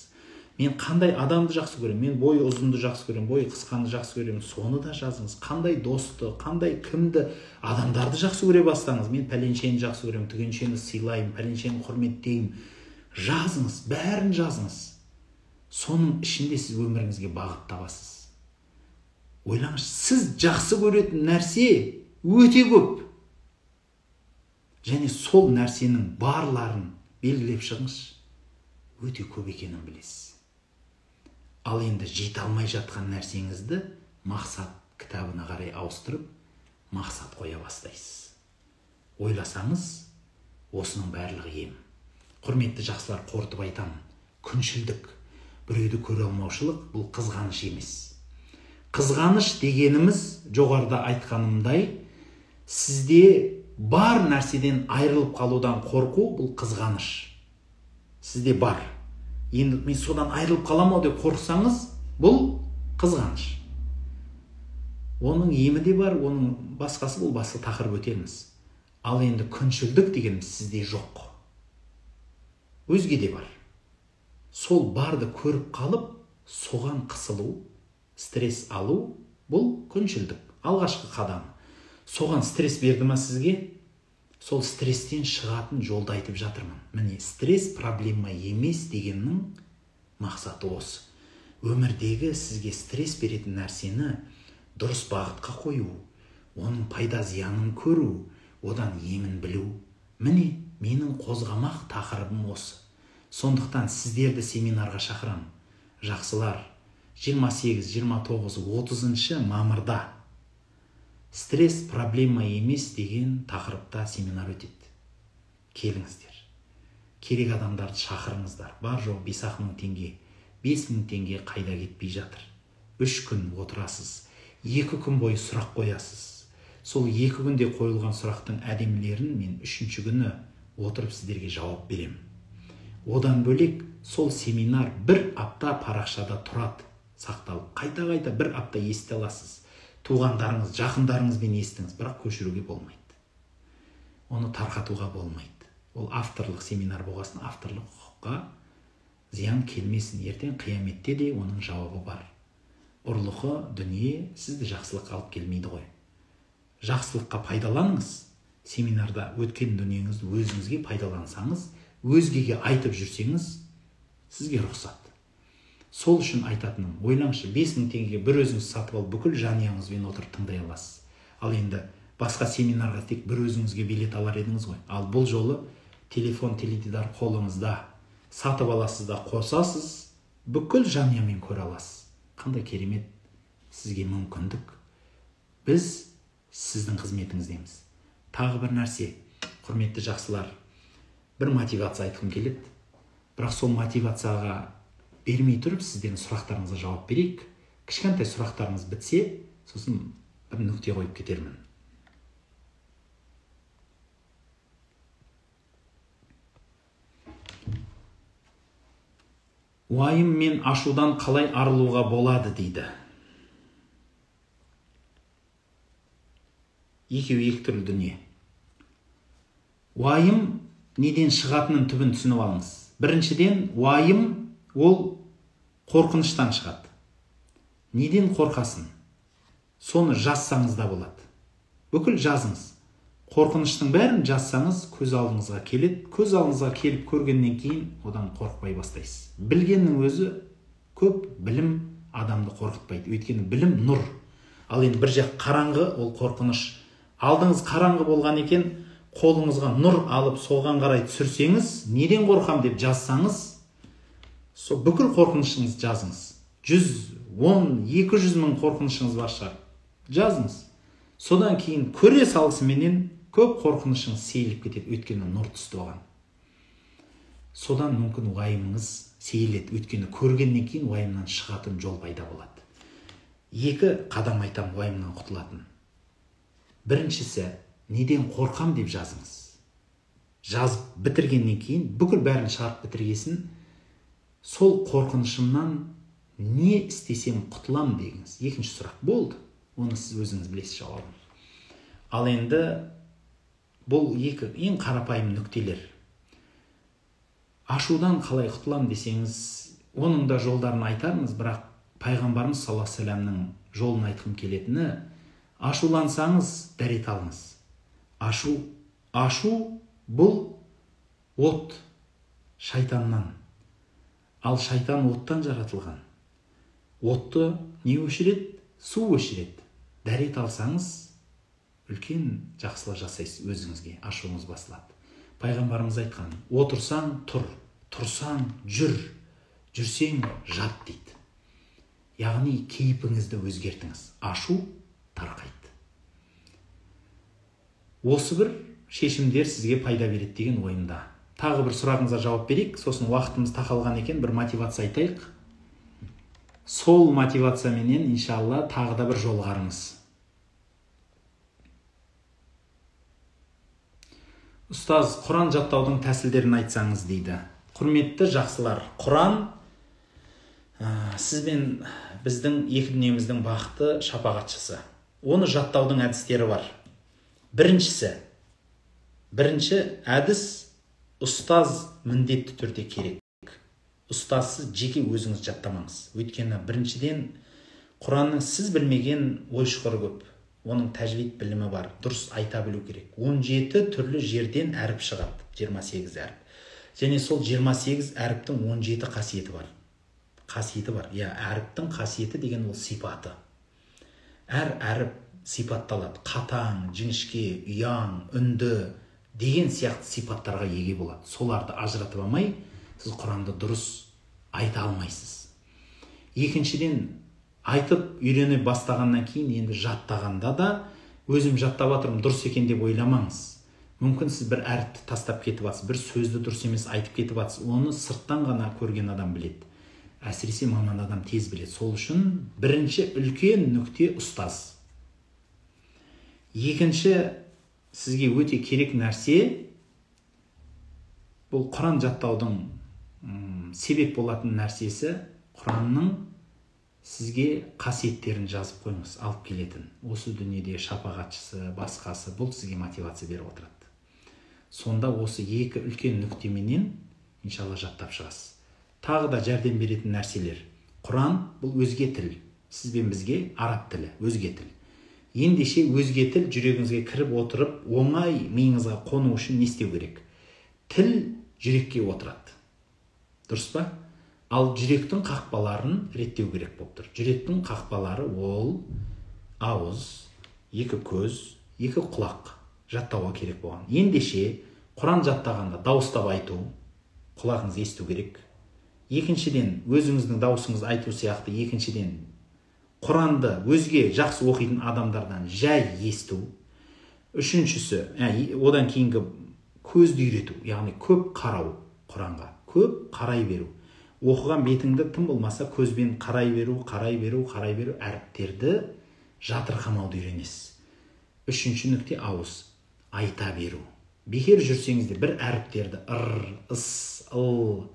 Мен қандай адамды жақсы көремін, мен бойы ұзынды жақсы көремін, бойы қысқаны жақсы көремін, соны да жазыңыз. Қандай досты, қандай кімді, адамдарды жақсы көре бастаңыз. Мен пәленшені жақсы көремін, түгеншені сыйлаймын, пәленшені құрметтеймін. Жазыңыз, бәрін жазыңыз. Соның ішінде сіз өміріңізге бағыт табасыз. Ойлаңызшы, сіз жақсы көретін нәрсе өте көп. Және сол нәрсенің барларын белгілеп шығыңызшы. Өте көп екенін білесіз. Ал енді жете алмай жатқан нәрсеңізді мақсат кітабына қарай ауыстырып, мақсат қоя бастайсыз. Ойласаңыз, осының барлығы ем. Құрметті жақсылар, қорытып айтамын. Күншілдік, біреуді көре алмаушылық бұл қызғаныш емес. Қызғаныш дегеніміз, жоғарыда айтқанымдай, сізде бар нәрседен айырылып қалудан қорқу, бұл қызғаныш. Сізде бар. Енді мен содан айырылып қалам ау деп қорықсаңыз, бұл қызғаныш. Оның емі де бар, оның басқасы, бұл басқа тақырып өтерміз. Ал енді күншілдік дегеніміз сізде жоқ. Өзге де бар. Сол барды көріп қалып, соған қысылу, стресс алу, бұл күншілдік. Алғашқы қадам. Соған стресс берді ма сізге? Сол стресстен шығатын жолды айтып жатырмын. Міне, стресс проблема емес дегеннің мақсаты осы. Өмірдегі сізге стресс беретін нәрсені дұрыс бағытқа қою, оның пайда зиянын көру, одан емін білу. Міне, менің қозғамақ тақырыбым осы. Сондықтан сіздерді семинарға шақырамын. Жақсылар, 28, 29, 30 мамырда стресс проблема емес деген тақырыпта семинар өтеді. Келіңіздер. Керек адамдарды шақырыңыздар. Бар жоқ 5-ақ мың теңге, 5 мың теңге қайда кетпей жатыр. 3 күн отырасыз, 2 күн бойы сұрақ қоясыз. Сол 2 күнде қойылған сұрақтың әдемілерін мен 3-ші күні отырып сіздерге жауап беремін. Одан бөлек сол семинар бір апта парақшада тұрады, сақталып. Қайта-қайта бір апта ести аласыз. Туғандарыңыз, жақындарыңызбен естіңіз, бірақ көшіруге болмайды. Оны тарқатуға болмайды. Ол авторлық семинар болғасын, авторлық құқыққа зиян келмесін. Ертең қияметте де оның жауабы бар. Ұрлығы дүние сізді жақсылыққа алып келмейді ғой. Жақсылыққа пайдаланыңыз. Семинарда өткен дүниеңізді өзіңізге пайдалансаңыз, өзгеге айтып жүрсеңіз, сізге рұқсат. Сол үшін айтатыным, ойлаңызшы, 5 мың теңгеге бір өзіңіз сатып алып, бүкіл жанұяңызбен отырып тыңдай аласыз. Ал енді басқа семинарға тек бір өзіңізге билет алар едіңіз ғой. Ал бұл жолы телефон, теледидар қолыңызда, сатып аласыз да қосасыз, бүкіл жанұямен көре аласыз. Қандай керемет сізге мүмкіндік. Біз сіздің қызметіңіздеміз. Тағы бір нәрсе, құрметті жақсылар, бір мотивация айтқым келеді. Бірақ сол мотивацияға бермей тұрып, сіздердің сұрақтарыңызға жауап берейік. Кішкентай сұрақтарыңыз бітсе, сосын бір нүкте қойып кетермін. Уайым мен ашудан қалай арылуға болады дейді. Екеуі екі түрлі дүние. Уайым неден шығатынын түбін түсініп алыңыз. Біріншіден, уайым ол қорқыныштан шығады. Неден қорқасың? Соны жазсаңыз да болады. Бүкіл жазыңыз. Қорқыныштың бәрін жазсаңыз, көз алдыңызға келеді. Көз алдыңызға келіп көргеннен кейін одан қорықпай бастайсыз. Білгеннің өзі көп білім адамды қорқытпайды. Өйткені білім нұр. Ал енді бір жақ қараңғы, ол қорқыныш. Алдыңыз қараңғы болған екен, қолыңызға нұр алып соған қарай түсірсеңіз, неден қорқам деп жазсаңыз, сол бүкіл қорқынышыңызды жазыңыз. 110, 200 мың қорқынышыңыз бар шығар. Жазыңыз. Содан кейін көре салысыменен көп қорқынышыңыз сейіліп кетеді, өйткені нұр түсті оған. Содан мүмкін уайымыңыз сейіледі, өйткені көргеннен кейін уайымнан шығатын жол пайда болады. Екі қадам айтам уайымнан құтылатын. Біріншісі, неден қорқам деп жазыңыз. Жазып бітіргеннен кейін, бүкіл бәрін шығарып бітіргесін, сол қорқынышымнан не істесем құтылам дегіңіз. Екінші сұрақ болды. Оны сіз өзіңіз білесіз жауабын. Ал енді бұл екі ең қарапайым нүктелер. Ашудан қалай құтылам десеңіз, оның да жолдарын айтармыз, бірақ пайғамбарымыз саллаллаху алейхи уассаламның жолын айтқым келетіні, ашулансаңыз дәрет алыңыз. Ашу бұл от, шайтаннан. Ал шайтан оттан жаратылған. Отты не өшіреді? Су өшіреді. Дәрет алсаңыз, үлкен жақсылық жасайсыз өзіңізге, ашуыңыз басылады. Пайғамбарымыз айтқан, отырсаң тұр, тұрсаң жүр, жүрсең жат дейді. Яғни кейпіңізді өзгертіңіз, ашу тарқайды. Осы бір шешімдер сізге пайда береді деген ойымда. Тағы бір сұрағыңызға жауап берейік, сосын уақытымыз тақалған екен, бір мотивация айтайық. Сол мотивацияменен иншалла тағы да бір жолығармыз. Ұстаз, Құран жаттаудың тәсілдерін айтсаңыз дейді. Құрметті жақсылар, Құран сіз бен біздің екі дүниеміздің бақыты, шапағатшысы. Оны жаттаудың әдістері бар. Бірінші әдіс, ұстаз міндетті түрде керек. Ұстазсыз жеке өзіңіз жаттамаңыз. Өйткені біріншіден Құранның сіз білмеген ой-шұқыры көп. Оның тәжвид білімі бар, дұрыс айта білу керек. 17 түрлі жерден әріп шығады, 28 әріп. Және сол 28 әріптің 17 қасиеті бар. Қасиеті бар. Я, әріптің қасиеті деген ол сипаты. Әр әріп сипатталады. Қатаң, жіңішке, ұяң, үнді деген сияқты сипаттарға еге болады. Соларды ажыратып алмай, сіз Құранды дұрыс айта алмайсыз. Екіншіден, айтып үйрене бастағаннан кейін енді жаттағанда да өзім жаттап жатырмын дұрыс екен деп ойламаңыз. Мүмкін сіз бір әріпті тастап кетіп жатсыз, бір сөзді дұрыс емес айтып кетіп жатсыз. Оны сырттан ғана көрген адам біледі. Әсіресе маман адам тез біледі. Сол үшін бірінші үлкен нүкте ұстаз. Екінші сізге өте керек нәрсе, бұл Құран жаттаудың себеп болатын нәрсесі, Құранның сізге қасиеттерін жазып қойыңыз, алып келетін. Осы дүниеде шапағатшысы, басқасы, бұл сізге мотивация беріп отырады. Сонда осы екі үлкен нүктеменен иншалла жаттап шығасыз. Тағы да жәрдем беретін нәрселер. Құран бұл өзге тіл. Сіз бен бізге араб тілі, өзге тіл. Ендеше өзге тіл жүрегіңізге кіріп отырып, оңай миыңызға қону үшін не істеу керек? Тіл жүрекке отырады. Дұрыс па? Ал жүректің қақпаларын реттеу керек болып тұр. Жүректің қақпалары ол ауыз, екі көз, екі құлақ жаттауға керек болған. Ендеше Құран жаттағанда дауыстап айту, құлағыңыз есту керек. Екіншіден, өзіңіздің дауысыңыз айту сияқты, екіншіден, Құранды өзге жақсы оқитын адамдардан жай есту. Үшіншісі, одан кейінгі көзді үйрету, яғни көп қарау Құранға, көп қарай беру. Оқыған бетіңді тым болмаса көзбен қарай беру, қарай беру, қарай беру, әріптерді жатырқамауды үйренесіз. Үшінші нүкте ауыз, айта беру. Бекер жүрсеңіз де бір әріптерді ыр, ыс, ыл,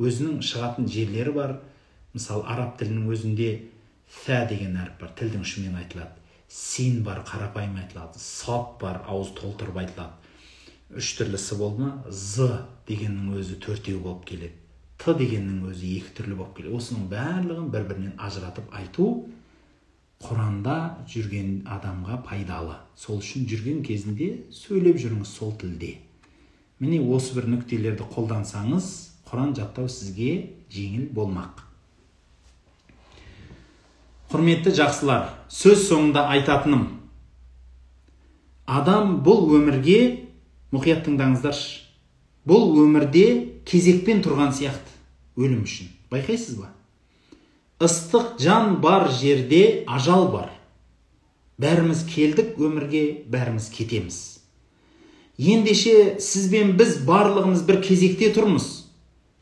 өзінің шығатын жерлері бар. Мысалы, араб тілінің өзінде сә деген әріп бар, тілдің ұшымен айтылады. Син бар, қарапайым айтылады. Сап бар, ауыз толтырып айтылады. Үш түрлі сы болды ма? З дегеннің өзі төртеу болып келеді. Т дегеннің өзі екі түрлі болып келеді. Осының барлығын бір-бірінен ажыратып айту Құранда жүрген адамға пайдалы. Сол үшін жүрген кезінде сөйлеп жүріңіз сол тілде. Міне осы бір нүктелерді қолдансаңыз, Құран жаттау сізге жеңіл болмақ. Құрметті жақсылар, сөз соңында айтатыным. Адам бұл өмірге, мұқият тыңдаңыздаршы, бұл өмірде кезекпен тұрған сияқты өлім үшін. Байқайсыз ба? Ыстық жан бар жерде ажал бар. Бәріміз келдік өмірге, бәріміз кетеміз. Ендеше сіз бен біз барлығымыз бір кезекте тұрмыз.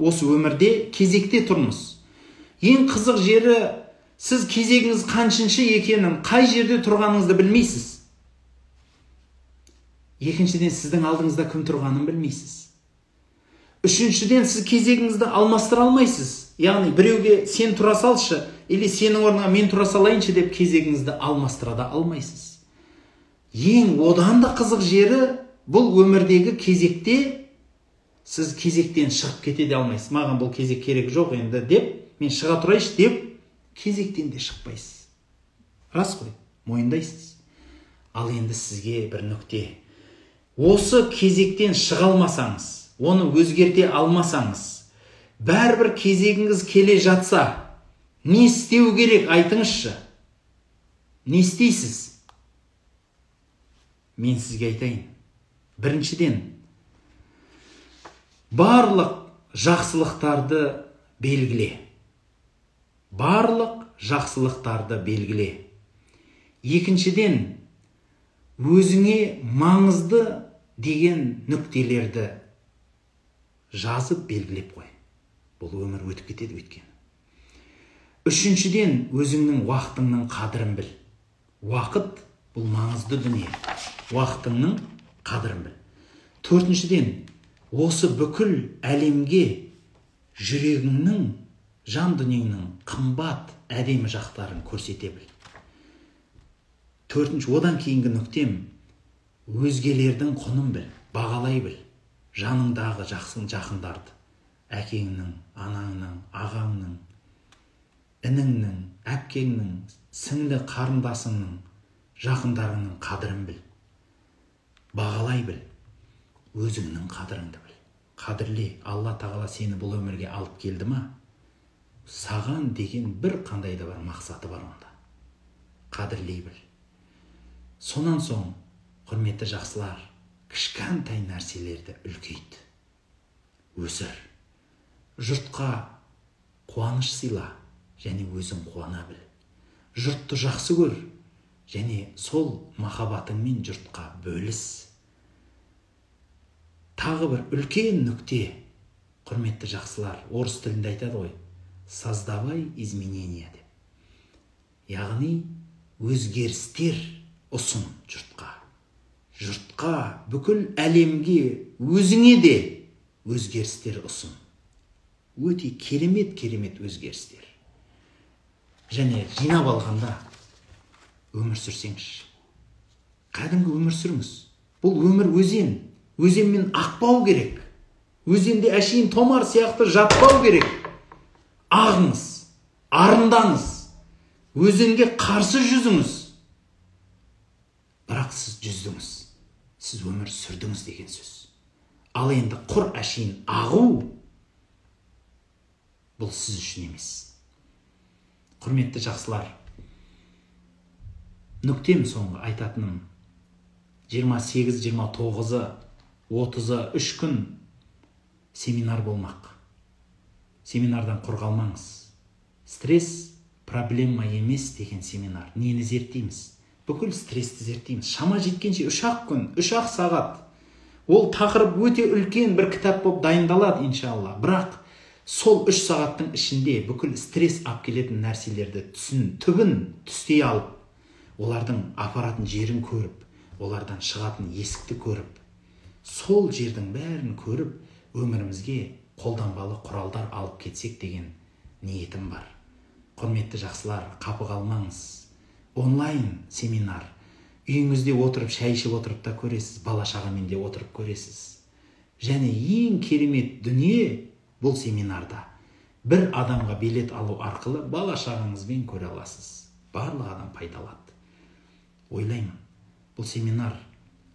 Осы өмірде кезекте тұрмыз. Ең қызық жері, сіз кезегіңіз қаншыншы екенін, қай жерде тұрғаныңызды білмейсіз. Екіншіден, сіздің алдыңызда кім тұрғанын білмейсіз. Үшіншіден, сіз кезегіңізді алмастыра алмайсыз. Яғни біреуге сен тұра салшы, или сенің орныңа мен тұра салайыншы деп кезегіңізді алмастыра да алмайсыз. Ең одан да қызық жері, бұл өмірдегі кезекте сіз кезектен шығып кете де алмайсыз. Маған бұл кезек керек жоқ енді деп, мен шыға тұрайыншы деп кезектен де шықпайсыз. Рас қой, мойындайсыз. Ал енді сізге бір нүкте. Осы кезектен шыға алмасаңыз, оны өзгерте алмасаңыз, бәрібір кезегіңіз келе жатса, не істеу керек айтыңызшы? Не істейсіз? Мен сізге айтайын. Біріншіден, барлық жақсылықтарды белгіле. Барлық жақсылықтарды белгіле. Екіншіден, өзіңе маңызды Деген нүктелерді жазып белгілеп қой. Бұл өмір өтіп кетеді өйткені. Үшіншіден, өзіңнің уақытыңның қадірін біл. Уақыт бұл маңызды дүние. Уақытыңның қадірін біл. Төртіншіден, осы бүкіл әлемге жүрегіңнің, жан дүниеңнің қымбат, әдемі жақтарын көрсете біл. Төртінші, одан кейінгі нүктем, өзгелердің құнын біл, бағалай біл. Жаныңдағы жақсы жақындарды, әкеңнің, анаңның, ағаңның, ініңнің, әпкеңнің, сіңлі қарындасыңның, жақындарыңның қадірін біл. Бағалай біл. Өзіңнің қадіріңді біл. Қадірле, Алла тағала сені бұл өмірге алып келді ма? Саған деген бір қандай да бір мақсаты бар онда. Қадірлей біл. Сонан соң, құрметті жақсылар, кішкентай нәрселерді үлкейт. Өсір. Жұртқа қуаныш сыйла, және өзің қуана біл. Жұртты жақсы көр, және сол махаббатыңмен жұртқа бөліс. Тағы бір үлкен нүкте, құрметті жақсылар, орыс тілінде айтады ғой, создавай изменения деп. Яғни өзгерістер ұсын жұртқа. Жұртқа, бүкіл әлемге, өзіңе де өзгерістер ұсын. Өте керемет өзгерістер. Және жинап алғанда өмір сүрсеңші. Кәдімгі өмір сүріңіз. Бұл өмір өзен. Өзенмен ақпау керек. Өзенде әшейін томар сияқты жатпау керек. Ағыңыз, арындаңыз. Өзенге қарсы жүзіңіз. Бірақ сіз жүздіңіз. Сіз өмір сүрдіңіз деген сөз. Ал енді құр әшейін ағу бұл сіз үшін емес. Құрметті жақсылар, нүктем соңғы айтатыным 28, 29, 30-ы 3 күн семинар болмақ. Семинардан құр қалмаңыз. Стресс проблема емес деген семинар. Нені зерттейміз? Бүкіл стрессті зерттейміз. Шама жеткенше 3-ақ күн, 3-ақ сағат. Ол тақырып өте үлкен бір кітап болып дайындалады, иншалла. Бірақ сол 3 сағаттың ішінде бүкіл стресс алып келетін нәрселерді түсін, түбін түстей алып, олардың апаратын жерін көріп, олардан шығатын есікті көріп, сол жердің бәрін көріп, өмірімізге қолданбалы құралдар алып кетсек деген ниетім бар. Құрметті жақсылар, қапы қалмаңыз. Онлайн семинар. Үйіңізде отырып, шай ішіп отырып та көресіз, бала шағамен де отырып көресіз. Және ең керемет дүние бұл семинарда. Бір адамға билет алу арқылы бала шағаңызбен көре аласыз. Барлық адам пайда алады. Ойлаймын, бұл семинар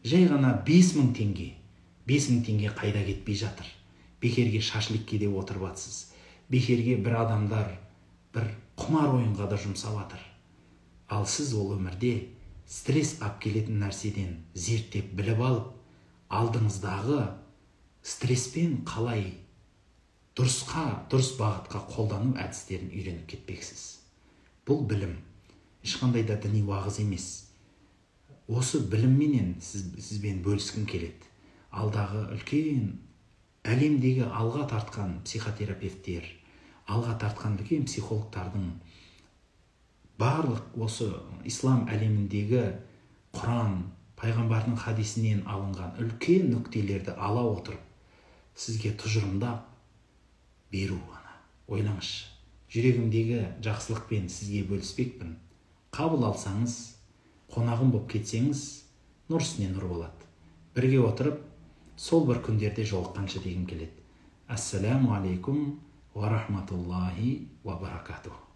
жай ғана 5000 теңге. 5000 теңге қайда кетпей жатыр. Бекерге шашликке де отырып атсыз. Бекерге бір адамдар бір құмар ойынға да жұмсап жатыр. Ал сіз ол өмірде стресс алып келетін нәрседен зерттеп біліп алып, алдыңыздағы стресспен қалай дұрыс бағытқа қолдану әдістерін үйреніп кетпексіз. Бұл білім ешқандай да діни уағыз емес. Осы білімменен сізбен бөліскім келеді. Алдағы үлкен әлемдегі алға тартқан психотерапевттер, алға тартқан үлкен психологтардың барлық осы ислам әлеміндегі Құран, пайғамбардың хадисінен алынған үлкен нүктелерді ала отырып, сізге тұжырымдап беру ғана. Ойлаңызшы, жүрегімдегі жақсылықпен сізге бөліспекпін. Қабыл алсаңыз, қонағым болып кетсеңіз, нұр үстіне нұр болады. Бірге отырып, сол бір күндерде жолыққанша дегім келеді. Ассаламу алейкум ва рахматуллахи ва баракатух.